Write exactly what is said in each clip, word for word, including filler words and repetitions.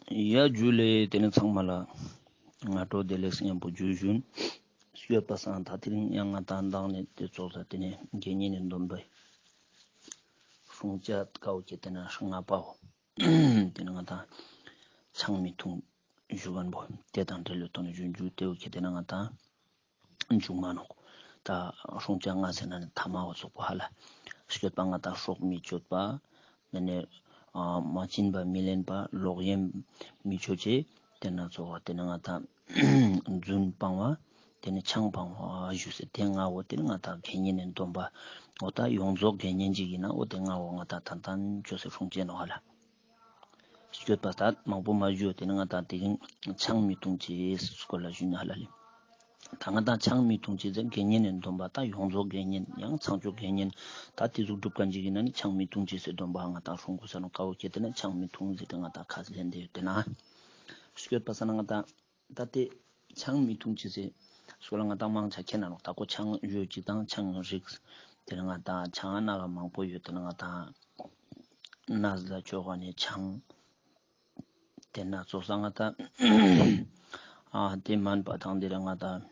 ཡ་ཇུ་ལེ། ཏེ་ནེ་ཚང་མ་ལ་སྔ་དྲོ་བདེ་ལེགས་ཉམ་པོ་ཇུ་ཞུན། སྐྱོད་པ་སང་ད་དེ་རིང་ཡང་ང་ཏང་མདང་ནེ་ཏེ་ཙོགས་ལ་ཏེ་ནེ་དགེ་བསྙེན་ནི་སྡོམ་པའི་སྲུང་བྱ་ཀ་བོ་ཁྱེར་ཏེ་ན་ལྔ་པའོ། ཏེ་ནེ་ང་ཏང་ཆང་མི་འཐུང་ཞུ་ཁན་བོ་ཏེ་དང་འབྲེལ་ལོ་ཏོ་ནེ་ཞུན་ཞུ་ཏེ་བོ་ཁྱེར་ཏེ་ན་ང་ཏང་མཇུག་མ་ནོག། ད་སྲུང་བྱ་ལྔ་ཟེར་ན་ནི་ཐ་མ་བོ་ཙོགས་པོ་ཧ་ལ། སྐྱོད་པ་ང་ཏང་སྲོག་མི་གཅོད་པ། ཏེ་ནེ་ཨ་མ་བྱིན་པ་མི་ལེན་པ། ལོག་གཡེམ་མི་ཅོ་ཅེས། ཏེ་ནེ་ཙོགས་པ་ཏེ་ནེ་ང་ཏང་རྫུན་སྤང་བ། ཏེ་ནེ་ཆང་སྤང་བ་ཞུ་སེ་ཏེ་ལྔ་བོ་ཏེ་ནེ་ང་ཏང་དགེ་བསྙེན་ནི་སྡོམ་པ། འོ་ད་ཡོངས་རྫོགས་དགེ་བསྙེན་ཅིག་ཨིན་ན་འོ་ཏེ་ལྔ་བོ་ང་ཏང་ཏན་ཏན་ཅོས་སེ་སྲུང་ཅེས་ནོག་ཧ་ལ། སྐྱོད་པ་ད་མང་པོ་མ་ཞུ། ཏེ་ནེ་ང་ཏང་དེ་རིང་ཆང་མི་འཐུང་ཅེས་སྐོར་ལ་ཞུ་ན་ཧ་ལ་ལེ། ད་ང་ཏང་ཆང་མི་འཐུང་ཅེས་ཟེར་དགེ་བསྙེན་ནི་སྡོམ་པ་ད་ཡོངས་རྫོགས་དགེ་བསྙེན་ཡང་ཚངས་སྤྱོད་དགེ་བསྙེན་ད་ཏེ་ཟུག་སྒྲུབ་ཁན་ཅིག་ཨིན་ན་ནི་ཆང་མི་འཐུང་ཅེས་སི་སྡོམ་པ་ང་ཏང་སྲུང་དགོས་ས་ནོག། ཀ་བོ་ཁྱེར་ཏེ་ན་ཆང་མི་འཐུང་ཟེར་ཏེ་ང་ཏང་ཁས་ལེན་ཏེ་ཡོད་ཏེ་ན། སྐྱོད་པ་ས་ན་ང་ཏང་ད་ཏེ་ཆང་མི་འཐུང་ཅེས་སི་སྐོར་ལ་ང་ཏང་མང་ཆེ་མཁྱེན་ན་ནོག། ད་ཁོ་ཆང་ཡོད་ཅིག་དང་ཆང་རིགས་ཏེ་ནེ་ང་ཏང་ཆང་ནང་ལ་མང་པོ་ཡོད་ཏེ་ན་ང་ཏང་ནས་ལ་ཅོ་ག་ནི་ཆང་། ཏེ་ནེ་ཙོགས་ས་ང་ཏང་ཨ་ཏེ་མན་པ་དང་ཏེ་རེ་ང་ཏང་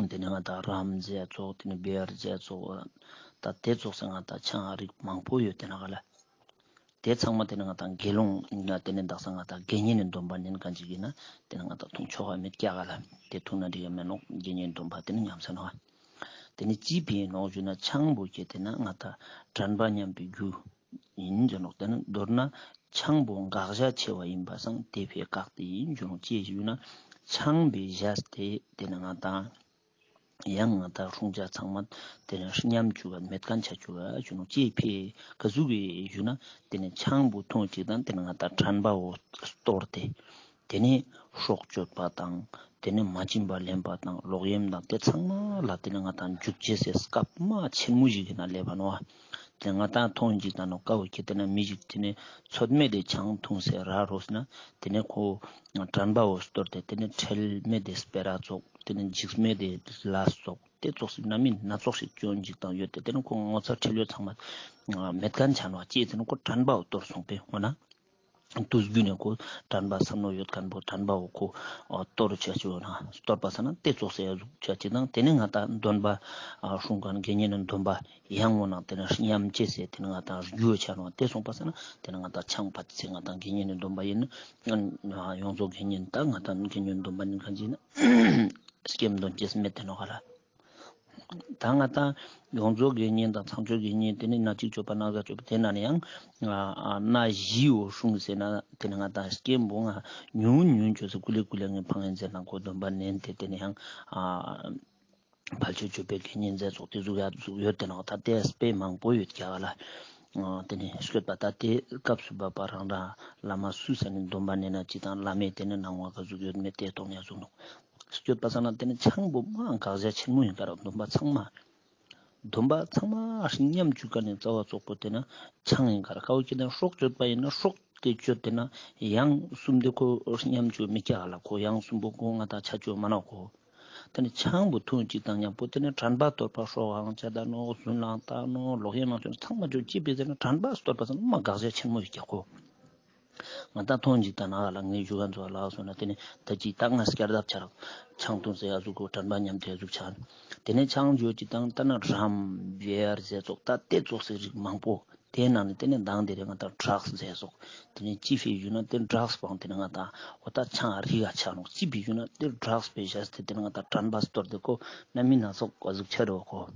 ཏེ་ནེ་ང་ཏང་རམ་ཟེར་ཙོགས་ཏེ་ནེ་བེར་ཟེར་ཙོགས་ད་ཏེ་ཙོགས་ས་ང་ཏང་ཆང་རིགས་མང་པོ་ཡོད་ཏེ་ན་ག་ལ། ཏེ་ཚང་མ་ཏེ་ནེ་ང་ཏང་དགེ་སློང་ང་ཏེ་ནེ་དག་ས་ང་ཏང་དགེ་བསྙེན་ནི་སྡོམ་པ་ནན་ཁན་ཅིག་ཨིན་ན་ཏེ་ནེ་ང་ཏང་འཐུང་ཆོག་ག་མེད་ཀྱག་ག་ལ། ཏེ་འཐུང་ན་འགྲིག་ག་མེད་ནོག། དགེ་བསྙེན་སྡོམ་པ་ཏེ་ནེ་ཉམས་ས་ནོག། ཏེ་ནེ་ཅི་ཕི་ནོག་ཞུ་ན་ཆང་བོ་ཁྱེར་ཏེ་ན་ང་ཏང་དྲན་པ་ཉམས་པའི་རྒྱུ་ཨིན་ཞུ་ནོག། ཏེ་ནེ་མདོར་ན་ཆང་བོ་དགག་བྱ་ཆེ་བ་ཨིན་པ་སང་ཏེ་ཕི་བཀག་སྟེ་ཨིན་ཞུ་ནོག། ཅི་ཞུ་ན་ཆང་བོའི་ཞེས་ཏེ་ཏེ་ནེ་ང་ཏང་ཡང་ང་ཏང་སྲུང་བྱ་ཚང་མ་ཏེ་ནེ་ཉམས་ཅུག་ག་མེད་ཁན་ཆ་ཅུག་ག་ཞུ་ནོག། ཅི་ཕི་ག་ཟུག་གི་ཞུ་ན་ཏེ་ནེ་ཆང་བོ་འཐུང་ཅིག་དང་ཏེ་ནེ་ང་ཏང་དྲན་པ་བོ་སྟོར་ཏེ། ཏེ་ནེ་སྲོག་གཅོད་པ་དང་ཏེ་ནེ་མ་བྱིན་པ་ལེན་པ་དང་ལོག་གཡེམ་དང་ཏེ་ཚང་མ་ལ་ཏེ་ནེ་ང་ཏང་འཇུག་ཅེས་སི་སྐབས་མ་ཆེན་མོ་ཞིག་ཨིན་ན་ལེབ་བ་ནོག། ཏེ་ང་ཏང་མཐོང་ཅིག་དང་ནོག། ཀ་བོ་ཁྱེར་ཏེ་ན་མི་ཞིག་ཏེ་ནེ་ཚོད་མེད་དེ་ཆང་འཐུང་སེ་ར་རོས་ན་ཏེ་ནེ་ཁོ་དྲན་པ་བོ་སྟོར་ཏེ་ཏེ་ནེ་ཁྲེལ་མེད་དེ་སྤེ་ར་ཙོགས་ཏེ་ནེ་འཇིགས་མེད་དེ་ལས་ཙོགས་ཏེ་ཙོགས་སི་རྣམ་སྨིན་སྣ་ཚོགས་ཤིག་ཅོ་ཅིག་དང་ཡོད་དེ་ཏེ་ནེ་ཁོ་ངོ་ཚ་ཁྲེལ་ཡོད་ཚང་མ་མེད་ཁན་ཆ་ནོག། ཅི་ཟེར་ན་ཁོ་དྲན་པ་བོ་སྟོར་སོང་པས་འོ་ན། དུས་རྒྱུན་ནེ་ཁོ་དྲན་པ་བསམ་བློ་ཡོད་ཁན་བོ་དྲན་པ་བོ་ཁོ་ཨ་སྟོར་ཆ་ཅུག་ན་སྟོར་པ་ས་ན་ཏེ་ཙོགས་སེ་ཡ་ཟུག་ཆ་ཅིག་དང་ཏེ་ནེ་ང་ཏང་སྡོམ་པ་ཨ་སྲུང་ཁན་དགེ་བསྙེན་ནི་སྡོམ་པ་ཡང་འོ་ན་ཏེ་ནེ་ཉམས་ཅེས་སེ་ཏེ་ནེ་ང་ཏང་རྒྱུ་ཆ་ནོག། ཏེ་སོང་པ་ས་ན་ཏེ་ནེ་ང་ཏང་ཆང་ཕ་ཏི་སེ་ང་ཏང་དགེ་བསྙེན་ནི་སྡོམ་པ་ཨིན་ན་ཡོངས་རྫོགས་དགེ་བསྙེན་ད་ང་ཏང་དགེ་བསྙེན་སྡོམ་པ་ནན་ཁན་ཅིག་ན་སྐྱེམས་དོན་ཅེས་མེད་དེ་ནོག་ག་ལ། ད་ང་ཏང་ཡོངས་རྫོགས་དགེ་བསྙེན་དང་ཚངས་སྤྱོད་དགེ་བསྙེན་ཏེ་ནེ་སྣ་གཅིག་སྤྱོད་པ་སྣ་འགའ་སྤྱོད་པ་ཏེ་ན་ནི་ཡང་ཨ་ཨ་སྣ་བཞི་བོ་སྲུང་ཟེར་ན་ཏེ་ནེ་ང་ཏང་སྐྱེམས་བོ་ང་ཉུང་ཉུང་ཅོས་སེ་ཀུ་ལེ་ཀུ་ལེ་ངས་ཕང་ཡིན་ཟེར་ན་ཁོ་སྡོམ་པ་ནན་ཏེ་ཏེ་ནེ་ཡང་ཨ་ཕལ་ཆེར་སྤྱོད་པའི་དགེ་བསྙེན་ཟེར་ཙོགས་ཏེ་ཟུག་ཡ་ཟུག་ཡོད་དེ་ནོག། ད་ཏེ་དཔེ་མང་པོ་ཡོད་ཀྱག་ལ། ཨ་ཏེ་ནེ་སྐྱོད་པ་ད་ཏེ་སྐབས་སུ་བབ་པ་རང་རང་བླ་མ་སུ་ས་ནེ་སྡོམ་པ་ནན་ན་ཅིག་དང་བླ་མས་ཏེ་ནེ་གནང་བ་ག་ཟུག་ཡོད་མེད་ཏེ་གཏོང་ཡ་ཟུག་ནོག། སྐྱོད་པ་ས་ན་ཏེ་ནེ་ཆང་བོ་མ་དགག་བྱ་ཆེན་མོ་ཨིན་ཀ་ར་སྡོམ་པ་ཚང་མ། སྡོམ་པ་ཚང་མ་ཉམས་ཅུག་ཁན་ནི་རྩ་བ་ཙོགས་པོ་ཏེ་ནེ་ཆང་ཨིན་ཀ་ར། ཀ་བོ་ཁྱེར་ཏེ་ན་སྲོག་གཅོད་པ་ཨིན་ན་སྲོག་ཏེ་གཅོད་དེ་ན་ཡང་གསུམ་དེ་ཁོ་ཉམས་ཅུག་མི་ཀྱག་ལ། ཁོ་ཡང་གསུམ་པོ་ཁོ་ང་ཏང་ཆ་ཅུག་མ་ནོག་ཁོ། ཏེ་ནེ་ཆང་བོ་འཐུང་ཅིག་དང་ཉམ་པོ་ཏེ་ནེ་དྲན་པ་སྟོར་པ་སྲོག་འང་བཅད་ད་ནོག། རྫུན་ལན་བཏང་ནོག། ལོག་གཡེམ་མ་ཅོ་ཚང་མ་ཅོ་ཅི་ཕི་ཟེར་ན་དྲན་པ་སྟོར་པ་ཚང་མ་དགག་བྱ་ཆེན་མོ་ཨིན་ཀྱག་ཁོ། ང་ཏང་མཐོང་ཅིག་དང་ན་ག་ལ་ངས་ཞུ་ཁན་ཚོ་ལ་སོང་ན་ཏེ་ནེ་ད་ཅི་ད་ང་སྐྱར་ལྡབ་ཆ་རག་ཆང་འཐུང་ཟེར་ཡ་ཟུག་གོ་དྲན་པ་ཉམས་ཏེ་ཟུག་ཆ། ཏེ་ནེ་ཆང་ཅོ་ཅིག་དང་ད་ན་རམ་བེར་ཟེར་ཙོགས་ད་ཏེ་ཙོགས་སི་རིགས་མང་པོ། ཏེ་ནང་ནེ་ཏེ་ནེ་མདང་དེ་རིང་ང་ཏང་ཌྲགས་ཟེར་ཙོགས་ཏེ་ནེ་ཅི་ཕི་ཞུ་ན་ཏེ་ཌྲགས་པོའང་ཏེ་ནེ་ང་ཏང་འོ་ད་ཆང་རིགས་ཆ་ནོག། ཅི་ཕི་ཞུ་ན་ཏེ་ཌྲགས་པེ་ཞེས་ཏེ་ཏེ་ནེ་ང་ཏང་དྲན་པ་སྟོར་ཏེ་ཁོ་རྣམ་སྨིན་སྣ་ཚོགས་ག་ཟུག་ཆ་རོ་ཁོ།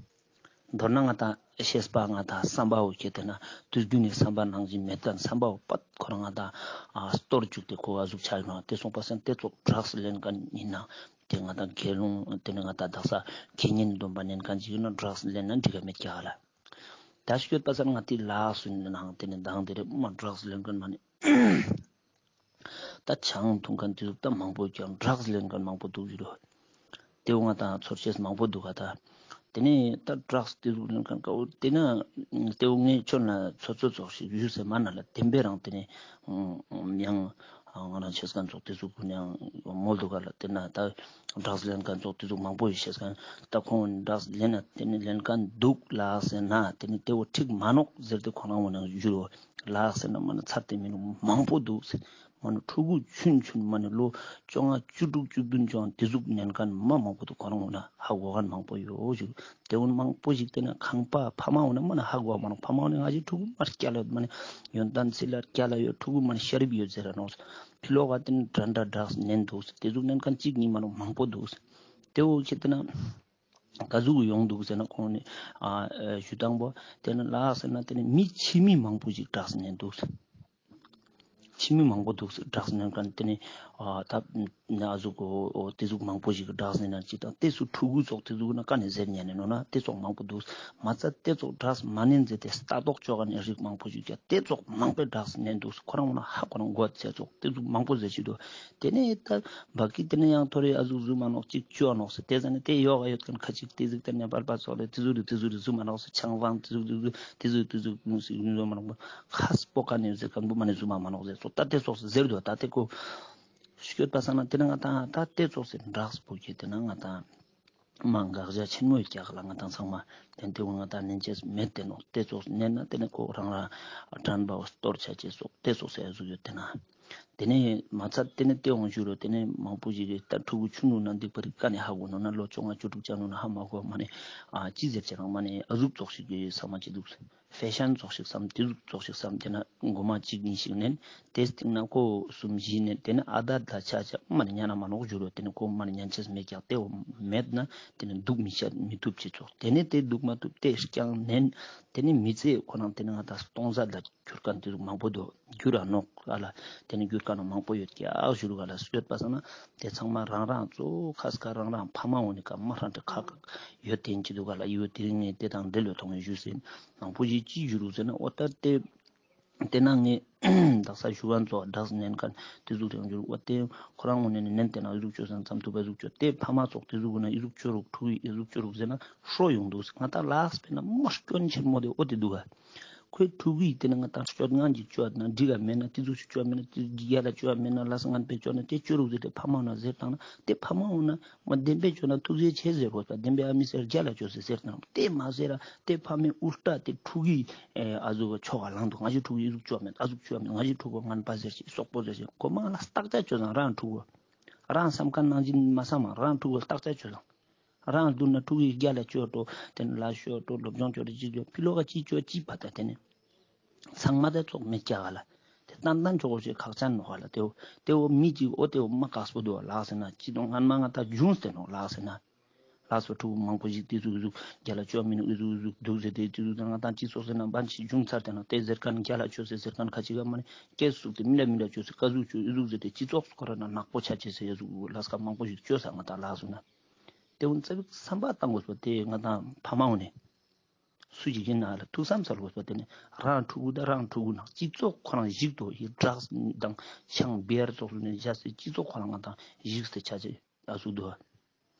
མདོར་ན་ང་ཏང་ཤེས་པ་ང་ཏང་བསམ་པ་བོ་ཁྱེར་ཏེ་ན་དུས་རྒྱུན་ནི་བསམ་པ་ནང་བཞིན་མེད་ཁན་བསམ་པ་བོ་པད་ཁོ་རང་ང་ཏང་ཨ་སྟོར་བཅུག་སྟེ་ཁོ་ཨ་ཟུག་ཆ་ཡོང་ཏེ་སོང་པ་སང་ཏེ་ཙོགས་ཌྲགས་ལེན་ཁན་ཡིན་ན་ཏེ་ང་ཏང་དགེ་སློང་ཏེ་ནེ་ང་ཏང་དག་ས་དགེ་བསྙེན་སྡོམ་པ་ནན་ཁན་ཅིག་ཡིན་ན་ཌྲགས་ལེན་ན་འགྲིག་ག་མེད་ཀྱག་ལ། ད་སྐྱོད་པ་སང་ང་ཏི་ལགས་སུ་ནང་ཏེ་ནེ་མདང་དེ་རེ་མ་ཌྲགས་ལེན་ཁན་མ་ནེ། ད་ཆང་འཐུང་ཁན་ཏེ་ཟུག་ད་མང་པོ་ཀྱང་ཌྲགས་ལེན་ཁན་མང་པོ་འདུག་ཡོད་རོ། ཏེ་བོ་ང་ཏང་ཚོར་ཤེས་མང་པོ་འདུག་ག་ད། ཏེ་ནེ་ད་ཌྲགས་ཏེ་ཟུག་ལེན་ཁན་ཀ་བོ་ཏེ་ན་ཏེ་བོ་ངས་ཁྱོད་ན་ཚོད་ཚོད་ཚོགས་ཤིག་ཞུས་སེ་མ་ན་ལ་བདེན་པའི་རང་ཏེ་ནེ་ཡང་ང་རང་ཆེས་ཁན་ཚོགས་ཏེ་ཟུག་ཀུན་ཡང་མོལ་འདུག་ག་ལ། ཏེ་ན་ད་ཌྲགས་ལེན་ཁན་ཚོགས་ཏེ་ཟུག་མང་པོ་ཡོད་ཤེས་ཁན་ད་ཁོང་ཌྲགས་ལེན་ན་ཏེ་ནེ་ལེན་ཁན་འདུག་ལ་ཟེར་ན་ཏེ་ནེ་ཏེ་བོ་འགྲིག་མ་ནོག་ཟེར་ཏེ་ཁོ་རང་བོ་ནང་ཞུ་རོ་ལ་ཟེར་ན་མ་ན་ཚར་ཏེ་མི་ནུག་མང་པོ་འདུག་ཟེར། མ་ནི་ཕྲུ་གུ་ཆུན་ཆུན་མ་ནི་ལོ་བཅོ་ལྔ་བཅུ་དྲུག་བཅུ་བདུན་བཅོ་ལྔ་དེ་ཟུག་ནན་ཁན་མ་མང་པོ་འདུག། ཁོ་རང་འོ་ན་ཧ་གོ་ཁན་མང་པོ་ཡོད་ཞུ། དེ་འོ་ན་མང་པོ་ཞིག་དེ་ན་ཁང་པ་ཕ་མ་འོ་ན་མ་ནི་ཧ་གོ་མ་ནོག། ཕ་མ་འོ་ན་ང་ཞི་ཕྲུ་གུ་མ་སྐྱ་ལ་ཡོད། མ་ནི་ཡོན་ཏན་སི་ལ་སྐྱ་ལ་ཡོད། ཕྲུ་གུ་མ་ནི་ཤ་རིབ་ཡོད་ཟེར་ར་ནོག། ཕི་ལོག་ག་དེ་ན་འདྲ་འདྲ་སྦྲགས་ནན་འདུག། དེ་ཟུག་ནན་ཁན་གཅིག་གཉིས་མ་ནོག། མང་པོ་འདུག། དེ་འོ་ཁྱེད་དེ་ན་ག་ཟུག་ཡོང་འདུག་ཟེར་ན་ཁོང་ནི་ཨ་ཞུ་དང་པོ་དེ་ན་ལགས་ཟེར་ན་དེ་ན་མི་ཕྱི་མི་མང་པོ་ཞིག་སྦྲགས་ནན་འདུག། ཕྱི་མི་མང་པོ་འདུག་ཟེར་སྦྲགས་ནན་ཁན་དེ་ནི་ཨ་ད་ན་ཟུག་གོ་དེ་ཟུག་མང་པོ་ཞིག་སྦྲགས་ནན་ན་ཅི་དང་དེ་སུ་ཕྲུ་གུ་ཙོགས་དེ་ཟུག་ན་ཀ་ནས་ཟེར་ཉན་ནས་ནོ་ན་དེ་ཙོགས་མང་པོ་འདུག། མ་ཚད་དེ་ཙོགས་སྦྲགས་མ་ནན་ཟེར་ཏེ་ལྟ་རྟོག་ཅོ་ག་ནས་རིགས་མང་པོ་ཞིག་ཀྱང་དེ་ཙོགས་མང་པོ་སྦྲགས་ནན་འདུག། ཁོ་རང་འོ་ན་ཧ་ཁོ་རང་གོ་ཚེ་ཙོགས་དེ་ཟུག་མང་པོ་ཟེར་ཅི་འདུག། དེ་ནས་ད་བ་ཀི་དེ་ནས་ཡང་ཐོ་རེ་ཨ་ཟུག་ཟུག་མ་ནོག་ཅིག་ཅོ་ནོག་ཟེར་དེ་ཟ་ནས་དེ་ཡོག་ག་ཡོད་ཁན་ཁ་ཅིག་དེ་ཟུག་དེ་ནས་པར་པ་ཙོགས་ལས་དེ་ཟུག་རེ་དེ་ཟུག་རེ་ཟུག་མ་ནོག་ཟེར་ཆང་བང་དེ་ཟུག་དེ་ཟུག་དེ་ཟུག་དེ་ཟུག་ཟུག་མ་ནོག། ཁ་སྤོ་ཀ་ནས་ཟེར་ཁན་བུ་མ་ནས་ཟུག་མ་མ་ནོག་ཟེར་ཙོགས་ད་དེ་ཙོགས་ཟེར་འདུག། ད་དེ་ཀོ་སྐྱོད་པ་སང་ན་དེ་ན་ང་ཏང་ད་དེ་ཙོགས་སེ་འདྲགས་པོ་ཁྱེད་དེ་ན་ང་ཏང་མ་དགག་བྱ་ཆེན་མོ་ཡོད་ཀྱག་ལ། ང་ཏང་ཚང་མ་དེ་དེ་བོ་ང་ཏང་ནན་ཅེས་མེད་དེ་ནོག། དེ་ཙོགས་ནན་ན་དེ་ནས་ཁོ་རང་རང་དྲན་པ་བོ་སྟོར་ཆ་ཅེས་སོགས་དེ་ཙོགས་སེ་ཨ་ཟུག་ཡོད་དེ་ན། དེ་ནས་མ་ཚད་དེ་ནས་དེ་འོང་ཞུ་རོ། དེ་ནས་མང་པོ་ཞིག་གིས་ད་ཕྲུ་གུ་ཆུང་ངུ་ན་འདུག་པ་རིག་ཀ་ནས་ཧ་གོ་ནོ་ན་ལོ་བཅོ་ལྔ་བཅུ་དྲུག་ཅང་ནོ་ན་ཧ་མ་གོ་མ་ནས་ཨ་ཅི་ཟེར་ཅེ་རང་མ་ནས་ཨ་ཟུག་ཙོགས་ཤིག་གི་ས་མ་ཅི་འདུག། ཕེ་ཤན་ཙོགས་ཤིག་བསམ་དེ་ཟུག་ཙོགས་ཤིག་བསམ་དེ་ན་མགོ་མ་གཅིག་གཉིས་ཤིག་ནན་དེ་སྟིང་ན་ཁོ་གསུམ་བཞི་ནན་དེ་ན་ཨ་ད་ད་ཆ་ཆ་མ་ནས་ཉན་ན་མ་ནོག་ཞུ་རོ། དེ་ནས་ཁོ་མ་ནས་ཉན་ཅེས་མེད་ཀྱག། དེ་འོ་མེད་ན་དེ་ནས་འདུག་མི་ཤ་མི་ཐུབ་ཅི་ཙོགས། དེ་ནས་དེ་འདུག་མ་ཐུབ་དེ་རྐྱང་ནན་དེ་ནས་མི་ཚེ་ཁོ་རང་དེ་ནས་ང་ད་སྟོང་ཟད་ལ་གྱུར་ཁན་དེ་ཟུག་མང་པོ་འདུག། གྱུར་ར་ནོག་ཨ་ལ། དེ་ནས་གྱུར་ཁན་མང་པོ་ཡོད་ཀྱག་ཞུ་རུ་ག་ལ་སྐྱོད་པ་སང་ན་དེ་ཚང་མ་རང་རང་ཙོགས་ཁ་སྐ་རང་རང་ཕ་མ་འོ་ནི་ཀ་མ་རང་དེ་ཁ་ཡོད་དེན་ཅི་འདུག་ག་ལ། ཡོད་དེ་རིང་ངས་དེ་དང་འབྲེལ་བའི་ཐོག་ནས་ཞུས་ཟིན། མང་པོ་ཞིག་ཅི་ཞུ་རུག་ཟེར་ན་འོ་ད་དེ་དེ་ན་ངས་དག་ས་ཞུ་བ་ཚོ་སྦྲགས་ནན་ཁན་དེ་ཟུག་རང་ཞུ་རུག། འོ་དེ་ཁོ་རང་ངོ་ནས་ནན་དེ་ན་ཨི་ཟུག་ཅོ་ཟེར་ན་ཙམ་ཐུབ་པ་ཨི་ཟུག་ཅོ། དེ་ཕ་མ་ཚོགས་དེ་ཟུག་གུ་ན་ཨི་ཟུག་ཅོ་རུག་ཕྲུ་གུ་ཨི་ཟུག་ཅོ་རུག་ཟེར་ན་ཧྲོ་ཡོང་འདུག། ང་ད་ལགས་པས་ན་མ་སྐྱོན་ཆེན་མོ་དེ་འོ་དེ་འདུག་ག། ཁོའི་ཕྲུ་གུ་ཡི་དེ་ན་ང་ད་སྤྱོད་ངན་ཅིག་ཅོ་ན་འགྲིག་ག་མེད་ན་དེ་ཟུག་ཅིག་ཅོ་མེད་ན་དེ་རྒྱལ་ལ་ཅོ་མེད་ན་ལ་ས་ངན་པས་ཅོ་ན་དེ་ཅོ་རུག་ཟེར་ཏེ་ཕ་མ་ན་ཟེར་བཏང་ན་དེ་ཕ་མ་འོ་ན་མ་བདེན་པའི་ཅོ་ན་ཐུགས་རྗེ་ཆེ་ཟེར་དགོས་པ། བདེན་པའི་ཨ་མི་ཟེར་རྒྱལ་ལ་ཅོ་ཟེར་ཟེར་ན་དེ་མ་ཟེར་ར་དེ་ཕ་མའི་ཨུལ་ཏྲ་དེ་ཕྲུ་གུའི་ཨ་ཟུག་ཆོ་ག་ལངས་འདུག། ང་ཞི་ཕྲུ་གུ་ཨི་ཟུག་ཅོ་མེད། ཨ་ཟུག་ཅོ་མེད། ང་ཞི་ཕྲུ་གུ་ངན་པ་ཟེར་ཅིག་སོག་པོ་ཟེར་ཅིག་གོ་མ་ལ་བརྟག་དཔྱད་ཅོ་ཙང་རང་ཕྲུ་གུ་རང་བསམ་ཁན་ནང་བཞིན་མ་བསམ་མ་རང་ཕྲུ་གུ་བརྟག་དཔྱད་ཅོ་ཙང་རང་བསྡུར་ན་ཕྲུ་གུའི་རྒྱལ་ལ་ཅོ་ཏོ་དེ་ན་ལ་ཤོ་ཏོ་སློབ་སྦྱོང་ཅོ་ཏོ་ཅིག་ཅོ་ཕི་ལོག་ག་ཅི་ཅོ་ཅི་བ་ད་དེ་ནི། ཚང་མ་དེ་ཙོགས་མེད་ཀྱག་ག་ལ། དེ་ཏན་ཏན་ཅོ་གོ་ཤེས་ཁག་ཅན་ནོག་ག་ལ། དེ་འོ་དེ་འོ་མི་ཅིག་འོ་དེ་འོ་མ་ཀགས་པོ་འདུག་ལགས་ཟེར་ན་ཅི་དང་སྔན་མ་ང་ད་བྱུང་སྟེ་ནོག་ལགས་ཟེར་ན། ལགས་སོ་ཕྲུ་གུ་མང་པོ་ཞིག་དེ་ཟུག་ཟུག་རྒྱལ་ལ་ཅོ་མི་ནུག་ཨི་ཟུག་ཟུག་འདུག་ཟེར་ཏེ་དེ་ཟུག་ང་ད་ཅི་ཙོགས་ཟེར་ན་བན་ཅིག་བྱུང་ཚར་ཏེ་ན་དེ་ཟེར་ཁན་རྒྱལ་ལ་ཅོ་ཟེར་ཟེར་ཁན་ཁ་ཅིག་ག་མ་ནི་སྐད་སུག་སྟེ་མི་ལ་མི་ལ་ཅོ་ཟེར་ཀ་ཟུག་ཅོ་ཨི་ཟུག་ཟེར་ཏེ་ཅི་ཙོགས་ཁོ་ར་ན་ནག་པོ་ཆ་ཅེས་ཟེར་ཡ་ཟུག་ལ་སྐད་མང་པོ་ཞིག་ཅོ་ས་ང་ད་ལགས་སོ་ན། དེ་འོ་ཙ་པིག་བསམ་པ་བཏང་དགོས་པ་དེ་ང་ད་ཕ་མ་འོ་ནི། སུ་ཞིག་ཡིན་ན་ལ་ཐུགས་བསམ་ཚར་དགོས་པ་དེ་ནི་རང་ཕྲུ་གུ་དང་རང་ཕྲུ་གུ་ནང་སྤྱི་ཚོགས་ཁོ་རང་ཞིག་ཏོ་ཡི་ཌྲགས་དང་ཆང་བི་ཡར་ཙོགས་སུ་ནས་བཞག་སྟེ་སྤྱི་ཚོགས་ཁོ་རང་ང་དང་ཞིག་སྟེ་ཆ་ཆེ་ཨ་ཟུག་འདུག།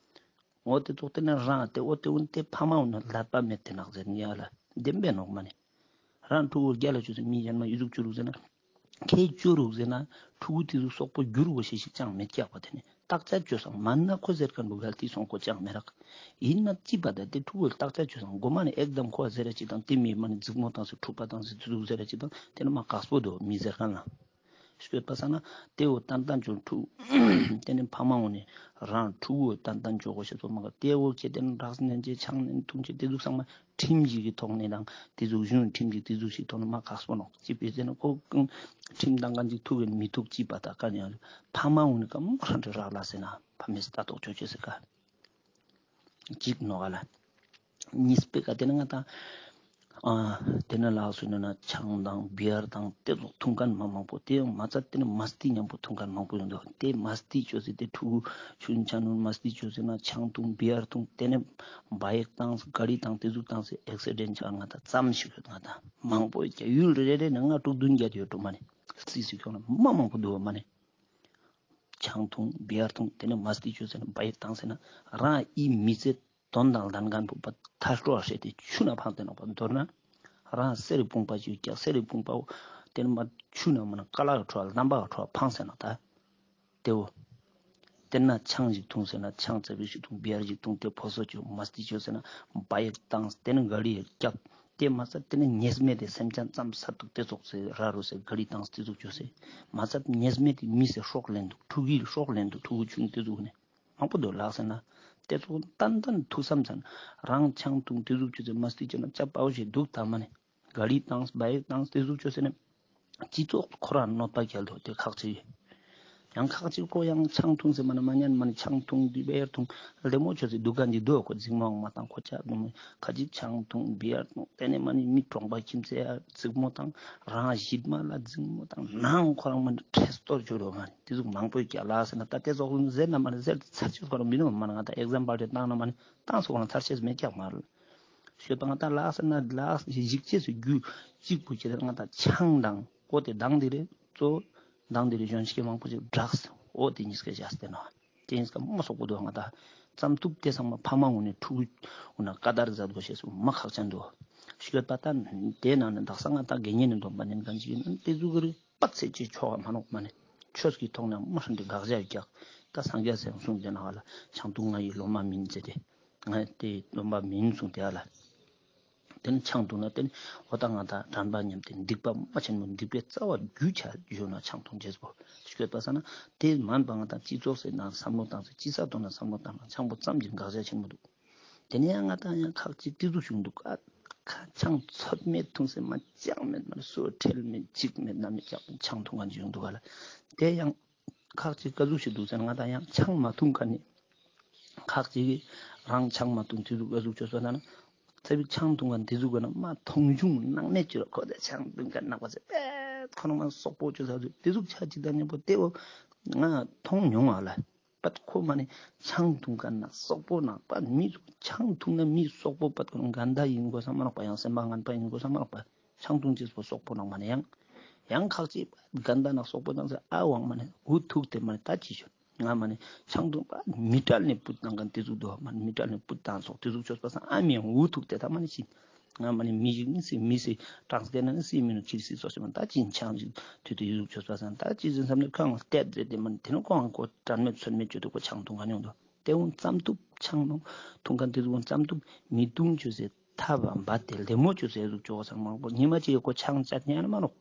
འོ་དེ་ཙོགས་དེ་ནི་རང་དེ་འོ་དེ་འོན་ཏེ་ཕ་མ་འོ་ན་ལད་པ་མེད་དེ་ནག་ཟེར་ནི་ཡ་ལ་བདེན་པའི་ནོག་མ་ནི། རང་ཕྲུ་གུ་རྒྱལ་ལ་ཅོ་ཟེར་མི་གཞན་མ་ཨི་ཟུག་ཅོ་རུག་ཟེར་ན། ཁྱེད་ཅོ་རུག་ཟེར་ན་ཕྲུ་གུ་དེ་ཟུག་སོག་པོ་འགྱུར་དགོས་ཤེས་ཤིག་ཅང་མེད་ཀྱག་པ་དེ་ནི་བརྟག་དཔྱད་ཅོ་སང་མན་ན་ཁོ་ཟེར་ཁན་བོ་གལ་ཏེ་སོང་ཁོ་ཅང་མེད་རག། ཡིན་ན་ཅི་པ་ད་དེ་ཕྲུ་གུ་བརྟག་དཔྱད་ཅོ་སང་མགོ་མ་ནི་ཨེག་དམ་ཁོ་ཟེར་ར་ཅིག་དང་དེ་མི་མ་ནི་རྫིག་མོ་བཏང་སེ་འཁྲུག་པ་བཏང་སེ་དེ་ཟུག་ཟེར་ར་ཅིག་དང་དེ་ནི་མ་ཀགས་པོ་འདུག་མི་ཟེར་ཁན་ལ། སྐྱོད་པ་ས་ན་དེ་འོ་ཏན་ཏན་ཅོ་ཕྲུ་གུ་དེ་ནི་ཕ་མ་འོ་ནི་རང་ཕྲུ་གུ་འོ་ཏན་ཏན་ཅོ་དགོས་ཤེས་ཚོ་མ་ག་དེ་འོ་ཁྱེད་དེ་ནི་ཌྲགས་ནན་ཅེས་ཆང་ནན་འཐུང་ཅེས་དེ་ཟུག་ཚང་མ་ཁྲིམས་ཤིག་གི་ཐོག་ནས་དང་དེ་ཟུག་གཞུང་ཁྲིམས་ཀྱི་དེ་ཟུག་ཞིག་ཐོག་ནས་མ་ཁག་སོ་ནོག་ཅི་ཕི་ཟེར་ན་ཁོ་ཁྲིམས་དང་གང་ཅིག་ཐུག་གིན་མི་ཐུག་ཅི་པ་ད་ཀ་ནས་ཕ་མ་འོ་ནི་ཀ་མོ་རང་འདྲ་རག་ལ་ཟེར་ན་ཕ་མས་ལྟ་རྟོག་ཅོ་ཅེས་ཟེར་ཀ་ཅིག་ནོག་ག་ལ། གཉིས་པའི་ཀ་དེ་ནི་ང་དང་ཨ་དེ་ནི་ལགས་སུ་ནི་ན་ཆང་དང་བི་ཡར་དང་དེ་ཚོ་འཐུང་ཁན་མ་མང་པོ་དེ་ཡང་མ་ཚད་དེ་ནི་མ་སྟི་མཉམ་པོ་འཐུང་ཁན་མང་པོ་ཡོང་འདུག། དེ་མ་སྟི་ཅོ་ཟེར་དེ་ཕྲུ་གུ་ཆུན་ཆ་ནུན་མ་སྟི་ཅོ་ཟེར་ན་ཆང་འཐུང་བི་ཡར་འཐུང་དེ་ནི་བ་ཡིག་བཏང་ག་རི་བཏང་དེ་ཟུག་བཏང་ཟེར་ཨེག་སི་ཌེན་ཆགས་ང་དང་ཙམ་ཞིག་ཡོད། ང་དང་མང་པོ་ཡོད་ཀྱང་ཡུལ་རེ་རེ་ནས་ལྔ་དྲུག་བདུན་བརྒྱད་ཡོད་འགྲོ་མ་ནི་སི་སི་ཁྱོང་ན་མ་མང་པོ་འདུག་མ་ནི། ཆང་འཐུང་བི་ཡར་འཐུང་དེ་ནི་མ་སྟི་ཅོ་ཟེར་ན་བ་ཡིག་བཏང་ཟེར་ན་རང་ཨི་མི་ཚེ་དོན་དང་ལྡན་ཁན་བོ་པ་ཐར་སྤྲོ་བ་ཧྲེ་དེ་ཆུ་ན་ཕངས་ཏེ་ནོག་པ། མདོར་ན་རང་གསེར་རི་བུང་པ་ཞིག་ཀྱང་གསེར་རི་བུང་པ་འོ་དེ་ནི་མ་ཆུ་ན་མ་ན་ཀ་ལ་ག་ཁྲོ་བ་ལམ་པ་ག་ཁྲོ་བ་ཕངས་ཟེར་ན་ད་དེ་འོ། དེ་ན་ཆང་ཞིག་འཐུང་ཟེར་ན་ཆང་ཙ་པིག་ཞིག་འཐུང་བི་ཡར་ཞིག་འཐུང་དེ་ཕོ་སོ་ཅོ་མ་སྟི་ཅོ་ཟེར་ན་བ་ཡིག་བཏང་དེ་ནི་ག་རི་ཡིག་རྒྱབ། དེ་མ་ཚད་དེ་ནི་ཉེས་མེད་དེ་སེམས་ཅན་ཙམ་ས་ཐུག་དེ་ཙོགས་སེ་ར་རུ་སེ་ག་རི་བཏང་སྟེ་ཟུག་ཅོས་སེ། མ་ཚད་ཉེས་མེད་དེ་མི་སེ་སྲོག་ལེན་འདུག་ཕྲུ་གུའི་སྲོག་ལེན་འདུག་ཕྲུ་གུ་ཆུང་དེ་ཟུག་ནི་མང་པོ་འདུག་ལགས་སེ་ན། དེ་ཙོགས་ཏན་ཏན་ཐུགས་བསམ་ཚན་རང་ཆང་འཐུང་དེ་ཟུག་ཅོས་སེ་མ་སྟེ་ཅོ་ན་ཅ་པའོ་ཞིག་འདུག་ད་མ་ནི། ག་རི་བཏང་བའི་བཏང་དེ་ཟུག་ཅོས་སེ་ནི། སྤྱི་ཚོགས་ཁོ་རང་གནོད་པ་སྐྱེལ་དོ་དེ་ཁག་ཅིག་ཡང་ཁག་ཅིག་ཁོ་ཡང་ཆང་འཐུང་སེ་མ་ན་མ་ཉན་མ་ནི་ཆང་འཐུང་དེ་བེར་འཐུང་ལེ་མོ་ཅོས་སེ་འདུག་ག་འདི་འདུག་ཁོ་འཛིང་མོ་མ་བཏང་ཁོ་ཅག་འདུག་མི་ཁ་ཅིག་ཆང་འཐུང་བེར་འཐུང་དེ་ནས་མ་ནི་མི་གྲོང་པ་ཁྱིམ་ཚེ་ཡ་འཛིང་མོ་བཏང་རང་ཞིད་མ་ལ་འཛིང་མོ་བཏང་ནང་ཁོ་རང་མ་ནི་ཁྲེས་གཏོར་ཅོ་རོ་མ་ནི་དེ་ཟུག་མང་པོ་སྐྱེལ་ལ་ཟེར་ན་ད་དེ་ཙོགས་ཟེར་ན་མ་ནི་ཟེར་ཚར་ཅིག་ཁོ་རང་མི་ནུག་མ་ནི་ང་ད་ཨེག་ཛམ་པལ་དེ་བཏང་ན་མ་ནི་བཏང་སོ་ཁོ་རང་ཚར་ཅེས་མེད་ཀྱག་མ་རེད། ཤོད་པ་ང་ད་ལགས་ན་ལགས་ཞིག་ཅེས་སུ་རྒྱུ་གཅིག་པུ་ཁྱེད་ང་ད་ཆང་དང་ཀོ་དེ་དང་དེ་རེད་གཙོ་དང་དེ་རེད་གཞོན་སྐྱེས་མང་པོ་ཞིག་ཌྲགས་འོ་དེ་གཉིས་ཀ་བཞག་སྟེ་ན་དེ་གཉིས་ཀ་མ་སོག་པོ་འདུག་ང་ད་ཙམ་ཐུབ་དེ་ཚང་མ་ཕ་མ་འུ་ནས་ཕྲུ་གུ་འུ་ན་ཀ་དར་མཛད་དགོས་ཤེས་སུ་མ་ཁག་ཅན་འདུག་ཤོད་པ་ད་དེ་ནང་ནས་དག་ས་ང་ད་དགེ་བསྙེན་ནས་སྡོམ་པ་ནན་གང་ཞིག་ཡིན་ན་དེ་ཟུག་གི་རེད། པ་ཚེ་གཅིག་ཆོག་ག་མ་ནོག་མ་ནི། ཆོས་ཀྱི་ཐོག་ནས་མ་ཧྲན་ཏེ་དགག་བྱ་ཡོད་ཀྱག་ད་སངས་རྒྱས་སེམས་གསུངས་ཏེ་ན་ཧ་ལ་ཆང་འཐུང་ང་ཡི་སློབ་མ་མིན་ཟེར་ཏེ། ང་དེ་སློབ་མ་མིན་གསུངས་ཏེ་ཧ་ལ། དེ་ནི་ཆང་འཐུང་ན་དེ་ནི་འོ་ད་ང་ད་དྲན་པ་ཉམས་ཏེ་སྡིག་པ་མ་ཆེན་མོ་སྡིག་པའི་རྩ་བ་རྒྱུ་ཆ་ཡོད་ན་ཆང་འཐུང་ཅེས་པོ་ཤོད་པ་ས་ན་དེ་མན་པ་ང་ད་སྤྱི་ཚོགས་སེ་ན་བསམ་བློ་བཏང་སེ་སྤྱི་ས་ཐོག་ན་བསམ་བློ་བཏང་ན་ཆང་པོ་ཙམ་གྱི་དགག་བྱ་ཆེན་མོ་འདུག་དེ་ནས་ཡང་ང་ད་ཡང་ཁག་ཅིག་ཏི་ཟུག་བྱུང་འདུག་ཨ་ཁ་ཆང་ཚོད་མེད་འཐུང་སེ་མ་ཅང་མེད་མ་སོ་ཁྲེལ་མེད་འཇིགས་མེད་ན་མེད་ཀྱང་ཆང་འཐུང་ག་འཇུག་འདུག་ག་ལ། དེ་ཡང་ཁག་ཅིག་ཀ་ཟུག་ཞིག་འདུག་ཟེར་ང་ད་ཡང་ཆང་མ་འཐུང་ག་ནི། ཁག་ཅིག་གིས་རང་ཆང་མ་འཐུང་ཏི་ཟུག་ཀ་ཟུག་ཅོས་སོ་ན་ན། ཚ་བི་ཆང་འཐུང་ག་ཏི་ཟུག་ག་ན་མ་མཐོང་ཆུང་ནང་མེད་ཅིག་ཁོ་དེ་ཆང་འཐུང་ག་ནག་པ་ཟེར་པས་ཁོ་ན་མ་སོག་པོ་ཅོས་ས་ཟུག་ཏི་ཟུག་ཆ་ཅིག་ད་ཉམ་པོ་དེ་བོ་ང་མཐོང་མྱོང་བ་ལ། པད་ཁོ་མ་ནི་ཆང་འཐུང་མཁན་ན་སོག་པོ་ནང་པ་མི་ཆང་འཐུང་ན་མི་སོག་པོ་པད་ཁོ་རང་གན་ད་ཡིན་དགོས་ས་མ་ནོག་པ། ཡང་སེམས་པ་ངན་པ་ཡིན་དགོས་ས་མ་ནོག་པ། ཆང་འཐུང་ཅེས་པོ་སོག་པོ་ནང་མ་ནི་ཡང་ཡང་ཁག་ཅིག་གན་ད་ནང་སོག་པོ་ནང་ཟེར་ཨ་ཝང་མ་ནི་འུ་ཐུག་དེ་མ་ནི་ད་ཅི་ཞུ་ང་མ་ནི་ཆང་འཐུང་པ་མི་གྲལ་ནས་ཕུད་བཏང་མཁན་དེ་ཟུག་འདུག་མ་ནི་མི་གྲལ་ནས་ཕུད་བཏང་སོག་དེ་ཟུག་ཆོས་པ་སང་ཨ་མི་ཡང་འུ་ཐུག་དེ་ད་མ་ནི་ཅི། ང་མ་ནི་མི་ཞིག་ནི་སི་མི་སི་གྲངས་ཀ་ན་ནི་སི་མི་ནུ་ཁྱིར་སི་སོ་སི་མ་ད་ཅི་ཆང་ཞིག་དུས་དུ་ཡུག་ཆོས་པ་སང་ད་ཅི་ཟིན་བསམ་ནི་ཁང་བལྟས་ཟེར་ཏེ་མ་ནི་དེ་ནི་ཁོང་ཁོ་དྲན་མེད་ཚོད་མེད་ཅོས་ཏེ་ཁོ་ཆང་འཐུང་ག་ནི་ཡོང་དུ་དེ་འུན་ཙམ་ཐུབ་ཆང་ནོ་འཐུང་ག་དེ་ཟུག་འུན་ཙམ་ཐུབ་མི་འཐུང་ཅོས་སེ་ཐབས་བ་དེ་ལེ་མོ་ཅོས་སེ་ཟུག་ཅོ་སང་མང་པོ་ཉི་མ་ཅིག་ཁོ་ཆང་ཅད་ཉན་མ་ནོག་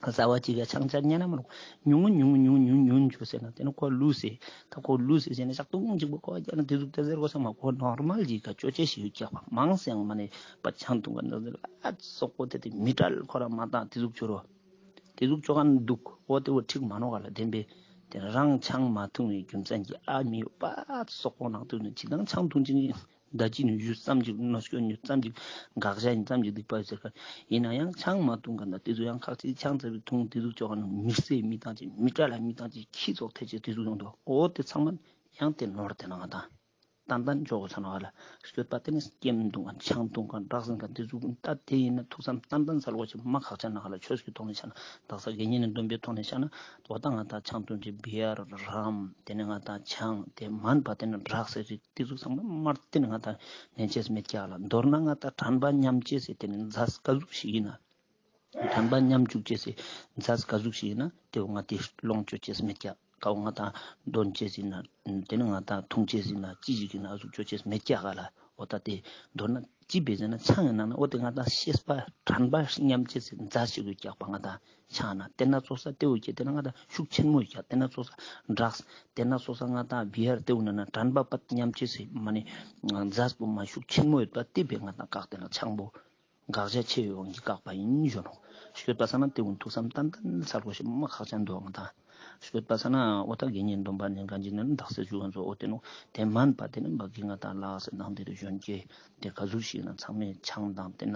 ཟ་བ་ཅིག་ག་ཆང་ཅད་ཉན་མ་ནོག་ཉུང་ཉུང་ཉུང་ཉུང་ཉུང་ཅོས་སེ་ན་དེ་ནི་ཁོ་ལུས་སེ་ད་ཁོ་ལུས་སེ་ཟེར་ན་ཞག་ཏུང་ཅིག་པོ་ཁོ་ཡ་ན་དེ་ཟུག་དེ་ཟེར་གོ་སང་མ་ཁོ་ནོར་མལ་ཅིག་ག་ཅོ་ཅེས་ཤིག་ཡོད་ཀྱག་པ་མང་སེང་མ་ནི་པ་ཆང་འཐུང་ག་ན་ཟེར་ཨ་སོག་པོ་དེ་དེ་མི་གྲལ་ཁོ་རང་མ་བཏང་དེ་ཟུག་ཅོ་རོ། དེ་ཟུག་ཅོ་ག་ན་འདུག་འོ་དེ་བོ་ཁྲིག་མ་ནོག་ག་ལ་བདེན་པས། དེ་རང་ཆང་མ་འཐུང་བའི་རྒྱུ་མཚན་གྱིས་ཨ་མི་ཡོད་པ་སོག་པོ་ནང་དུ་ནི་ཅི་དང་ཆང་འཐུང་ཅིག་ནི་ད་ཅི་ནི་ཡུད་ཙམ་ཅིག་གནོད་སྐྱོན་ཡུད་ཙམ་ཅིག་དགག་བྱ་ཡིན་ཙམ་ཅིག་སྡིག་པ་ཡོད་ཟེར་ག་ཡིན་ན་ཡང་ཆང་མ་འཐུང་ག་ན་དེ་ཟུག་ཡང་ཁག་ཅིག་ཆང་ཙམ་ཅིག་འཐུང་དེ་ཟུག་ཅོ་ག་ན་མི་སེ་མི་བཏང་ཅིག་མི་གྲལ་ལ་མི་བཏང་ཅིག་ཁྱི་ཚོགས་ཐེ་ཅིག་དེ་ཟུག་ཡོང་དུ་འོ་དེ་ཚང་མ་ཡང་དེ་ནོར་དེ་ནང་དང་། ཏན་ཏན་ཆོག་གོ་ཚ་ན་ཧ་ལ། སྐྱོད་པ་དེ་ནི་སྐེམ་འཐུང་ག་ཆང་འཐུང་ག་འདྲག་སེང་ག་དེ་ཟུག་ད་དེ་ཡིན་ན་ཐུགས་བསམ་ཏན་ཏན་སལ་གོ་ཆེ་མ་ཁག་ཆ་ན་ཧ་ལ། ཆོས་ཀྱི་ཐོག་ནས་ཆ་ན་དག་ས་དགེ་བསྙེན་ནི་སྡོམ་པའི་ཐོག་ནས་ཆ་ན་འོ་ད་ང་ད་ཆང་འཐུང་ཅེས་བི་ཡར་རམ་དེ་ནི་ང་ད་ཆང་དེ་མན་པ་དེ་ནི་འདྲག་སེ་རིགས་དེ་ཟུག་ཚང་མ་མར་དེ་ནི་ང་ད་ཉན་ཅེས་མེད་ཀྱག་ལ། མདོར་ན་ང་ད་དྲན་པ་ཉམས་ཅེས་སེ་དེ་ནི་མཛད་ག་ཟུག་ཞིག་ཡིན་ན། དྲན་པ་ཉམས་བཅུག་ཅེས་སི་མཛད་ག་ཟུག་ཞིག་ཡིན་ན་དེ་བོ་ང་དེ་ལོངས་སྤྱོད་ཅེས་མེད་ཀྱག་ཀ་བོ་ང་དང་འདོན་ཅེས་ཡིན་ན་དེ་ནི་ང་དང་འཐུང་ཅེས་ཡིན་ན་ཅི་ཞིག་ཡིན་ན་ཨ་ཟུག་སྤྱོད་ཅེས་མེད་ཀྱག་ག་ལ། འོ་ད་དེ་མདོར་ན་ཅི་བེ་ཟེར་ན་ཆང་ཡིན་ན་ན་འོ་དེ་ང་དང་ཤེས་པ་དྲན་པ་ཉམས་ཅེས་སི་མཛད་ཅིག་ཡོད་ཀྱག་པ་ང་དང་ཆང་ན་དེ་ན་ཚོགས་ས་དེ་བོ་ཀྱེ་དེ་ན་ང་དང་ཤུགས་ཆེན་མོ་ཡོད་ཀྱག་དེ་ན་ཚོགས་ས་འདྲག་དེ་ན་ཚོགས་ས་ང་དང་བི་ཧར་དེ་བོ་ན་ན་དྲན་པ་པད་ཉམས་ཅེས་སི་མ་ནི་མཛད་པོ་མ་ཤུགས་ཆེན་མོ་ཡོད་པ་དེ་བེ་ང་དང་བཀག་དེ་ན་ཆང་པོ། དགག་བྱ་ཆེ་བའི་དབང་གིས་བཀག་པ་ཡིན་ཞུ་ནོག་ཤོད་པ་ས་ན་དེ་ཀུན་ཐུགས་བསམ་ཏན་ཏན་སལ་གོ་ཤེས་མ་ཁག་ཅན་འདུག་ང་དང་། ཤོད་པ་ས་ན་འོ་ད་དགེ་བསྙེན་སྡོམ་པ་ནན་གང་ཅི་ནན་དག་སེ་ཞུ་ག་ཚོ་འོ་དེ་ནོ་དེ་མན་པ་དེ་ནི་བ་གི་ང་དང་ལགས་སེ་ནང་དེ་རུ་གཞོན་སྐྱེས་དེ་ག་ཟུག་ཞིག་ན་ཚང་མས་ཆང་དང་དེ་ན་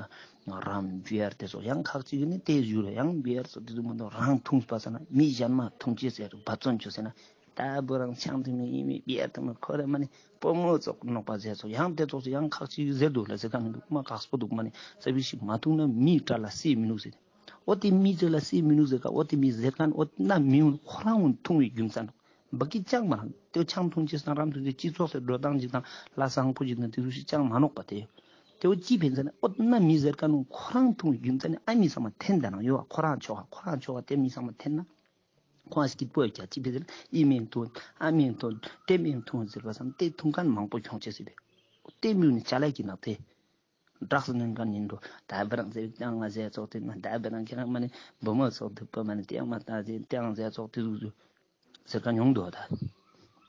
རམ་བི་ཡར་དེ་ཚོ་ཡང་ཁག་ཅིག་ནི་དེ་ཞུ་རེ་ཡང་བི་ཡར་ཚོ་དེ་ཚོ་མ་འདུག་རང་འཐུང་པ་ས་ན་མི་གཞན་མ་འཐུང་ཅེས་ཟེར་འབད་བརྩོན་ཅོ་ཟེར་ན། ད་བུ་རང་ཆང་འཐུང་མི་ཡིན་མི་བི་ཡར་འཐུང་མི་ཁོ་ར་མ་ནི་སྤོ་མོ་ཙོགས་ནོག་པ་ཟེར་ཚོ་ཡང་དེ་ཙོགས་སུ་ཡང་ཁག་ཅིག་ཟེར་འདུག་ལ་ཟེར་ག་མི་འདུག་མ་ཁག་སྤོ་འདུག་མ་ནི་ས་བི་ཞིག་མ་འཐུང་ན་མི་གྲལ་ལ་སེ་མི་ནུག་ཟེར། འོ་དེ་མི་ཚེ་ལ་སེ་མི་ནུག་ཟེར་ག་འོ་དེ་མི་ཟེར་ག་འོ་ན་མི་འུན་ཁོ་རང་འུན་འཐུང་བའི་རྒྱུ་མཚན་འདུག་བ་ཀི་ཅང་མ་རང་དེ་ཆང་འཐུང་ཅེས་སང་རམ་འཐུང་ཅེས་སྤྱི་ཚོགས་སེ་འགྲོ་སྟངས་ཅིག་དང་ལ་བཟང་པོ་ཅིག་དང་དེ་ཚོ་ཞིག་ཅང་མ་ནོག་པ་དེ། དེ་འོ་ཅི་ཕན་ཟེར་ན་འོ་ན་མི་ཟེར་ག་ནུ་ཁོ་རང་འཐུང་བའི་རྒྱུ་མཚན་ནི་ཨ་མི་ཚང་མ་འཐེན་ད་ནང་ཡོད་བ་ཁོ་རང་ཆོག་ག་ཁོ་རང་ཆོག་ག་དེ་མི་ཚང་མ་འཐེན་ན། ཁོང་སྐྱིད་པོ་ཡོད་ཀྱག་ཅི་ཕི་ཟེར་ཨི་མིང་ཐུང་ཨ་མིང་ཐུང་ཏེ་མིང་ཐུང་ཟེར་བ་སང་ཏེ་ཐུང་མཁན་མང་པོ་ཁྱོང་ཅེས་ཟེར་བས། ཏེ་མིང་ནི་ཅ་ལག་གི་ནང་ཏེ་ སྦྲགས་སུ་ནན་ཁན་ཡིན་འགྲོ། ད་བི་རང་ཟེར་ཏེའང་ང་ཟེར་ཙོགས་ཏེ་མ་ད་བི་རང་ཁྱེད་རང་མ་ནི་བུ་མོ་ཙོགས་ཏེ་པ་མ་ནི་ཏེའང་མ་ད་ཟེར་ཏེའང་ཟེར་ཙོགས་ཏེ་ཟུག་ཟུག་ཟེར་ཁན་ཡོང་འདུག་ད།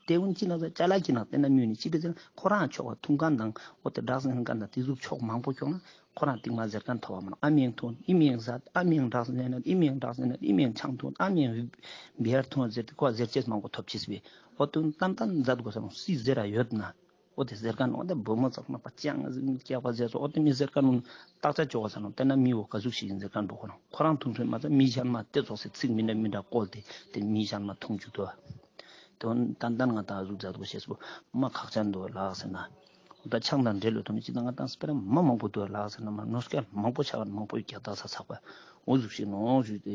ཏེ་ཀུན་ཅི་ན་ཟེར་ཅ་ལག་ཅི་ན་ཏེ་ན་མི་ནི་ཅི་ཏེ་ཟེར་ན་ཁོ་རང་ཆོག་པ་འཐུང་ཁན་དང་འོ་ཏེ་སྦྲགས་སུ་ནན་ཁན་དང་ཏེ་ཟུག་ཆོག་མང་པོ་ཁྱོང་ན་ཁོ་རང་སྟིང་མ་ཟེར་ཁན་ཐོབ་པ་མ་ནོག་ཨ་མིའང་འཐུང་ཨི་མིའང་ཟ་ཨ་མིའང་སྦྲགས་སུ་ནན་ཨི་མིའང་སྦྲགས་སུ་ནན་ཨི་མིའང་ཆང་འཐུང་ཨ་མིའང་བི་ཡར་འཐུང་ཟེར་ཏེ་ཁོ་ཟེར་ཅེས་མང་པོ་ཐོབ་ཅེས་པས། འོ་ཏེ་ཏན་ཏན་མཛད་དགོས་ས་ནོག་སི་ཟེར་ར་ཡོད་ན། འོ་ཏེ་ཟེར་ཁན་འོ་ཏེ་བུ་མོ་ཚོགས་ན་པ་ཅང་ཟིག་སྐྱག་པ་ཟེར་སོ། འོ་ཏེ་མི་ཟེར་ཁན་ནོ་བརྟག་དཔྱད་ཅོ་ག་ས་ནོ། ཏེ་ན་མི་འོ་ག་ཟུག་ཞིག་ཡིན་ཟེར་ཁན་པོ་ཁོ་རང་ཁོ་རང་འཐུང་ཚོད་མ་ཚད་མི་གཞན་མ་ཏེ་ཙོགས་སེ་ཚིག་མི་འདྲ་མི་འདྲ་བཀོལ་ཏེ་ཏེ་མི་གཞན་མ་འཐུང་བཅུག་ཏོ། ཏེ་འོ་ཏན་ཏན་ང་ཏང་ཨ་ཟུག་མཛད་དགོས་ཤེས་པོ་མ་ཁག་ཅན་འདུག་ལགས་ཟེར་ན། འོ་ད་ཆང་དང་འབྲེལ་ལོ་ཐོག་ནི་ཅི་ད་ང་ཏང་སྤེ་ར་མ་མང་པོ་འདུག་ལགས་ཟེར་ན་མ་ནོར་སྐལ་མང་པོ་ཆགས་མང་པོ་རྒྱག་ད་ས་ཚགས་པ་འོ་ཟུག་ཞིག་ནོ་ཞུས་ཏེ་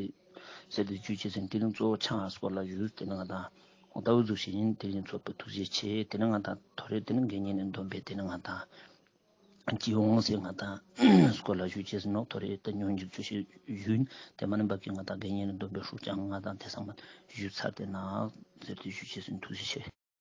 ཟེར་ཏེ་ཞུ་ཅེས་ཟེར་ཏེ་རིང་གཙོ་བོ་ཆང་སྐོར་ལ་ཞུས་ཏེ་ནི་ང་ཏང་། འོ་ད་འུ་ཟུག་ཞིག་ཡིན། དེ་རིང་ཚོགས་པའི་ཐུགས་རྗེ་ཆེ། དེ་ནི་ང་ཏང་ཐོ་རེ་དེ་ནི་དགེ་བསྙེན་ནི་སྡོམ་པའི་དེ་ནི་ང་ཏང་སྤྱི་ཡོངས་སེ་ང་ཏང་སྐོར་ལ་ཞུ་ཅེས་ནོག་ཐོ་རེ་ད་ཉོན་འཇུག་ཆུ་ཞིག་ཞུ་ཡིན། དེ་མ་ནི་འབབ་ཀྱི་ང་ཏང་དགེ་བསྙེན་ནི་སྡོམ་པའི་ཧྲུག་ཅང་ང་ཏང་དེ་ཚང་མ་ཞུ་ཚར་ཏེ་ན་ཟེར་ཏེ་ཞུ་ཅེས་ཡིན། ཐུགས་རྗེ་ཆེ།